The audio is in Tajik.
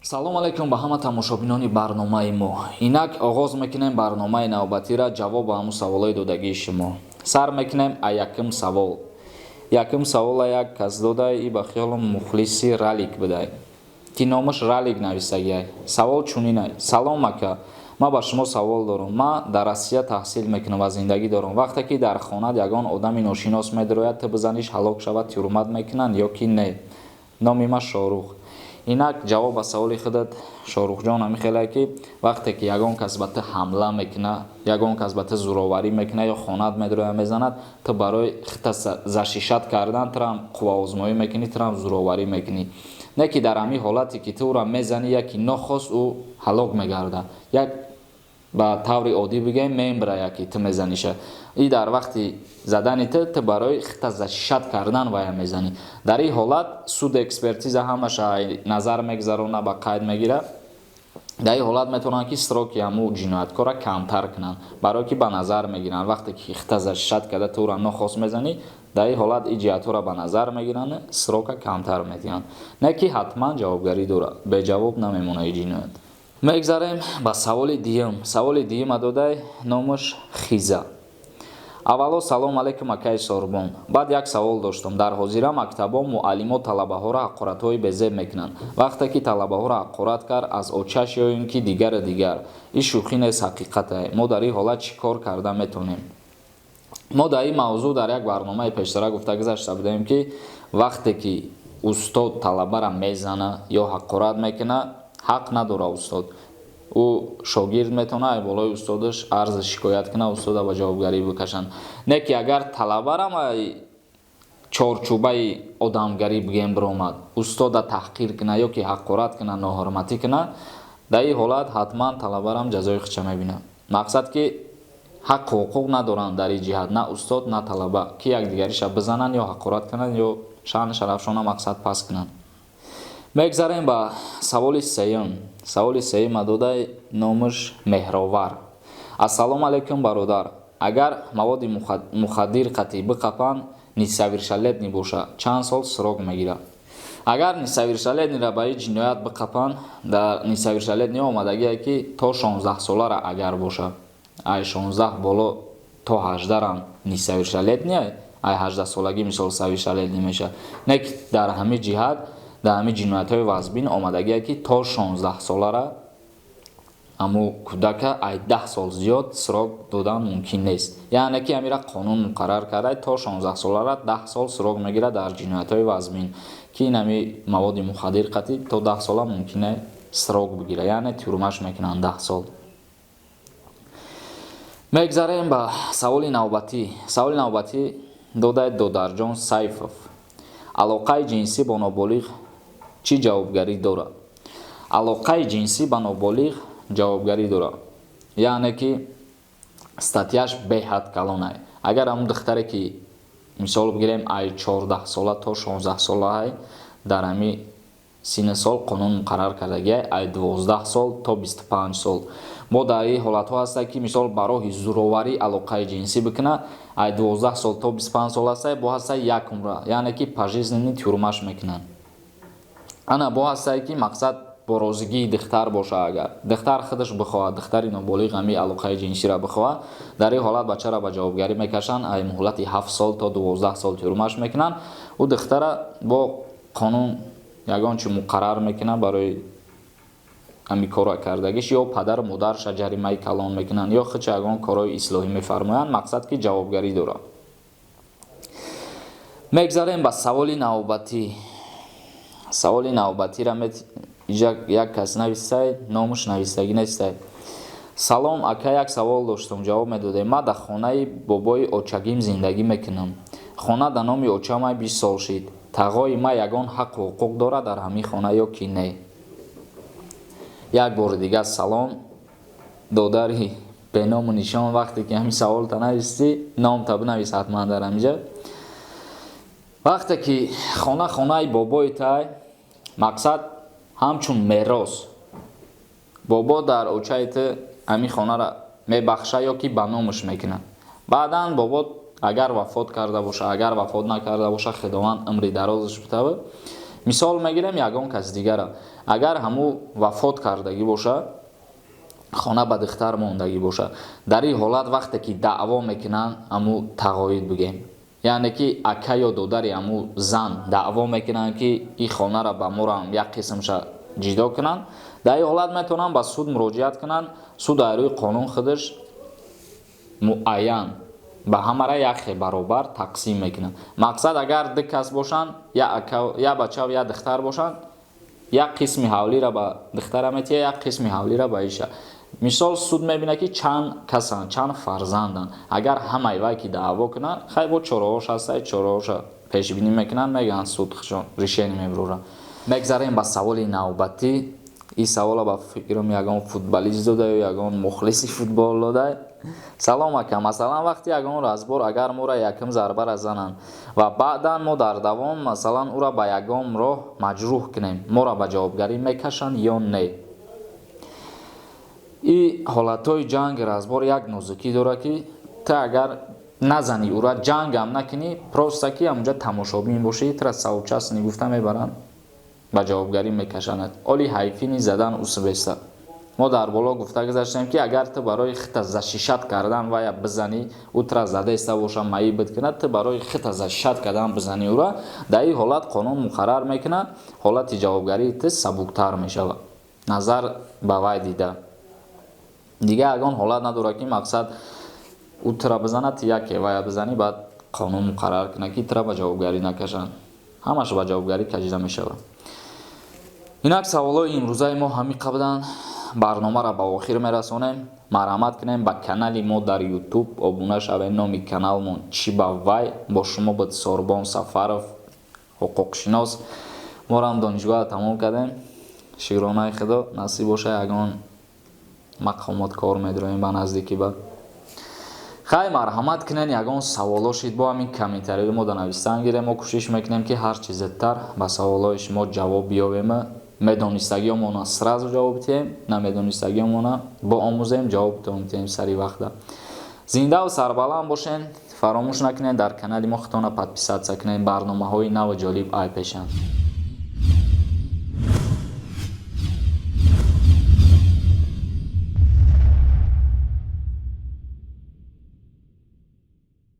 Салом алайкум ба ҳама тамошобинони барномаи мо. Инак оғоз мекунем барномаи навбатира, ҷавоб ба ҳамун саволҳои додагии шумо. Сар мекунем а якум савол. Якум савола як кас додай, и ба хиёлам мухлиси Ралик будай, ки номаш Ралик нависагиай. Савол чунинай: «Салом, ака, ман ба шумо савол дорам. Ман дар Россия таҳсил мекунам ва зиндагӣ дорам. Вақте ки дар хонат ягон одами ношинос медарояд, ту бизаниш, ҳалок шавад, тюрмат мекунанд ё ки не? Номи ман Шорух». Инак ҷавоб ба саволи худат, Шоҳрухҷон, ҳамин хеле ки вақте ки ягон кас ба ту ҳамла мекуна, ягон кас ба ту зӯроварӣ мекуна ё хонат медарояд, мезанад, ту барои худта защищать кардан турам қувваозмоӣ мекунӣ, турам зӯроварӣ мекунӣ. Не ки дар ҳамин ҳолате ки ту ӯра мезанӣ, яки нохост ӯ ҳалок мегардад, як ба таври оддӣ бигӯем, мембра, яки ту мезаниша. И дар вақти задани ту, ту барои худта защищать кардан вая мезанӣ. Дар ин ҳолат суд экспертиза ҳамаша назар мегузарона, ба қайд мегирад. Дар ин ҳолат метавонанд, ки сроки ҳамун ҷинояткорра камтар кунанд, барое ки ба назар мегиранд, вақте ки худта защищать карда, ту ӯра нохост мезанӣ, дар ин ҳолат ин ҷиҳатҳоро ба назар мегиранд, срока камтар медиҳанд. Не ки ҳатман ҷавобгарӣ дорад, беҷавоб намемонад ин ҷиноят. Мегзарем ба саволи дуюм. Саволи дуюма додай, номаш Хиза. «Аввало, салом алайкум, акаи Сорбон. Баъд як савол доштам. Дар ҳозира мактабҳо муаллимо талабаҳоро ҳақоратҳои безеб мекунанд. Вақте ки талабаҳоро ҳақорат кард аз очаш ё ин ки дигару дигар, ин шӯхӣ нест, ҳақиқатае. Мо дар ин ҳолат чӣ кор карда метавонем?» Мо дар ин мавзӯъ дар як барномаи пештара гуфта гузашта будем, ки вақте ки устод талабара мезана ё ҳақорат мекуна, ҳақ надорад устод. Ӯ шогирд метавонад ай болои устодаш арзу шикоят кунад, устода ба ҷавобгарӣ бикашанд. Не ки агар талабарам ай чорчӯбаи одамгарӣ бигем биромад, устода таҳқир кунад ё ки ҳақорат кунад, ноҳурматӣ кунад, дар ин ҳолат ҳатман талабарам ҷазои худша мебинад. Мақсад, ки ҳаққу ҳуқуқ надоранд дар ин ҷиҳат на устод, на талаба, ки якдигариша бизананд ё ҳақорат кунанд, ё шаъну шарафшона мақсад паст кунанд. Мегзарем ба саволи сеюм. Саволи сеюма додай, номаш Меҳровар. «Ассалому алайкум, бародар. Агар маводи мухаддир қатъӣ биқапанд, несовершеннолетний боша, чанд сол срок мегирад?» Агар несовершеннолетнийро ба ин ҷиноят биқапанд, дар несовершеннолетний омадагие, ки то 16 солара агар боша, ай 16 боло то 18-рам несовершеннолетний, ай 18 солагӣ мисол совершеннолетний мешавад. Не ки дар ҳамин ҷиҳат, дар ҳамин ҷиноятҳои вазбин омадагие, ки то 16 солара аммо кӯдака ай 10 сол зиёд срок додан мумкин нест. Яъне ки ҳамира қонун муқаррар карда, то 16 солара 10 сол срок мегирад дар ҷиноятҳои вазмин, ки ин ҳами маводи мухаддир қатъӣ то 10 сола мумкине срок бигирад, яъне тюрмаш мекунанд 10 сол. Мегзарем ба саволи навбатӣ. Саволи навбатӣ додаи Додарҷон Сайфов: «Алоқаи ҷинсӣ бо ноболиғ чӣ ҷавобгарӣ дорад?» Алоқаи ҷинсӣ ба ноболиғ ҷавобгарӣ дорад, яъне ки статьяш беҳад калонай. Агар ҳамун духтаре ки, мисол бигирем, ай 14 сола то 16 солаай, дар ҳами синни сол қонун муқаррар кардагиай ай 12 сол то 25 сол. Бо дар ин ҳолатҳо ҳастад, ки мисол ба роҳи зӯроварӣ алоқаи ҷинсӣ бикунад, ай 12 сол то 25 сол ҳастай, бо ҳастай як умра, яъне ки пожизненный тюрмаш мекунанд. Ана бо ҳастае, ки мақсад бо розигии духтар боша. Агар духтар худаш бихоҳад, духтари ноболиғ ҳами алоқаи ҷинсиро бихоҳад, дар ин ҳолат бачаро ба ҷавобгарӣ мекашанд, ай муҳлати 7 сол то 12 сол тюрмаш мекунанд. Ӯ духтара бо қонун ягон чи муқаррар мекунад барои ҳами корро кардагиш, ё падару модарша ҷаримаи калон мекунанд, ё худша ягон корҳои ислоҳӣ мефармоянд. Мақсад, ки ҷавобгарӣ дорад. Мегзарем ба саволи навбатӣ. Саволи навбатиро як кас нависай, номуш навистагӣ нестай. «Салом, ака, як савол доштам, ҷавоб медодем. Ман дар хонаи бобои очагим зиндагӣ мекунам. Хона дар номи очамай, 20 сол шид. Тағои ман ягон ҳаққу ҳуқуқ дорад дар ҳамин хона ё ки не? Як бори дигар салом, додари беному нишон. Вақте ки ҳамин саволта навистӣ, номта бинавис ҳатман дар ҳаминҷа. Вақте ки хона хонаи бобои тай, мақсад, ҳамчун мерос бобо дар очаи ту ҳамин хонаро мебахша ё ки ба номаш мекунад. Баъдан бобо агар вафот карда боша, агар вафот накарда боша, Худованд умри дарозаш битава. Мисол мегирем ягон кас дигара. Агар ҳаму вафот кардагӣ боша, хона ба духтар мондагӣ боша, дар ин ҳолат вақте ки даъво мекунанд, ҳаму тағоид бигем, яъне ки ака ё додари ҳаму зан даъво мекунанд, ки ин хонара ба морам як қисмша ҷидо кунанд, дар ин ҳолат метавонанд ба суд муроҷиат кунанд. Суд дар рӯи қонун худаш муайян ба ҳамара якхе баробар тақсим мекунад. Мақсад, агар ду кас бошанд, я бача, я духтар бошанд, як қисми ҳавлира ба духтара метиҳа, як қисми ҳавлира ба иша. Мисол, суд мебинад, ки чанд касанд, чанд фарзанданд. Агар ҳамаи вай ки даъво кунанд, хай, бо чораҳош ҳастай, чораҳоша пешбинӣ мекунанд, мегӯянд, суд худшон решение мебурорад. Мегзарем ба саволи навбатӣ. Ин савола, ба фикрам, ягон футболист дода ё ягон мухлиси футбол дода. Салом, ака. Масалан, вақти ягон разбор агар моро якум зарбара зананд ва баъдан мо дар давом, масалан, ӯро ба ягон роҳ маҷрӯҳ кунем, моро ба ҷавобгарӣ мекашанд ё не? И ҳолатҳои ҷанги разбор як нозукӣ дорад, ки ту агар назанӣ ӯра, ҷангам накунӣ, просто ки ҳамунҷа тамошобин бошӣ, тура соучастник гуфта мебаранд, ба ҷавобгарӣ мекашанад. Оли ҳайфини задан усбеста. Мо дар боло гуфта гузаштем, ки агар ту барои хита защищать кардан вая бизанӣ, ӯ тура задаиста боша, маиб кунад, ту барои хита защищать кардан бизанӣ ӯра, дар ин ҳолат қонун муқаррар мекунад, ҳолати ҷавобгарии ту сабуктар мешавад назар ба вай дида. Дигар ягон ҳолат надорад, ки мақсад, ӯ тура бизанад, ту яке вая бизанӣ, баъд қонун муқаррар кунад, ки тура ба ҷавобгарӣ накашанд. Ҳамаш ба ҷавобгарӣ кашида мешавад. Инак, саволҳои имрӯзаи мо ҳамин қабуданд. Барномаро ба охир мерасонем. Марҳамат кунем, ба канали мо дар Ютуб обуна шавед. Номи каналмон «Чӣ ба вай». Бо шумо буд Сорбон Сафаров, ҳуқуқшинос. Морам донишгоҳро тамом кардем, шукронаи Худо. Насиб боша, ягон мақомот кор медроем ба наздикӣ. Ба хай, марҳамат кунен, ягон саволо шид, бо ҳамин комментариҳои мо да навистан гирем. Мо кӯшиш мекунем, ки ҳар чи зудтар ба саволҳои шумо ҷавоб биёбем. Медонистагиёмона сразу ҷавоб диҳем, намедонистагиёмона боомӯзем, ҷавобтон диҳем сари вақта. Зиндаву сарбаланд бошен. Фаромӯш накунед, дар канали мо худтона подписаться кунед, барномаҳои наву ҷолиб ай пешанд.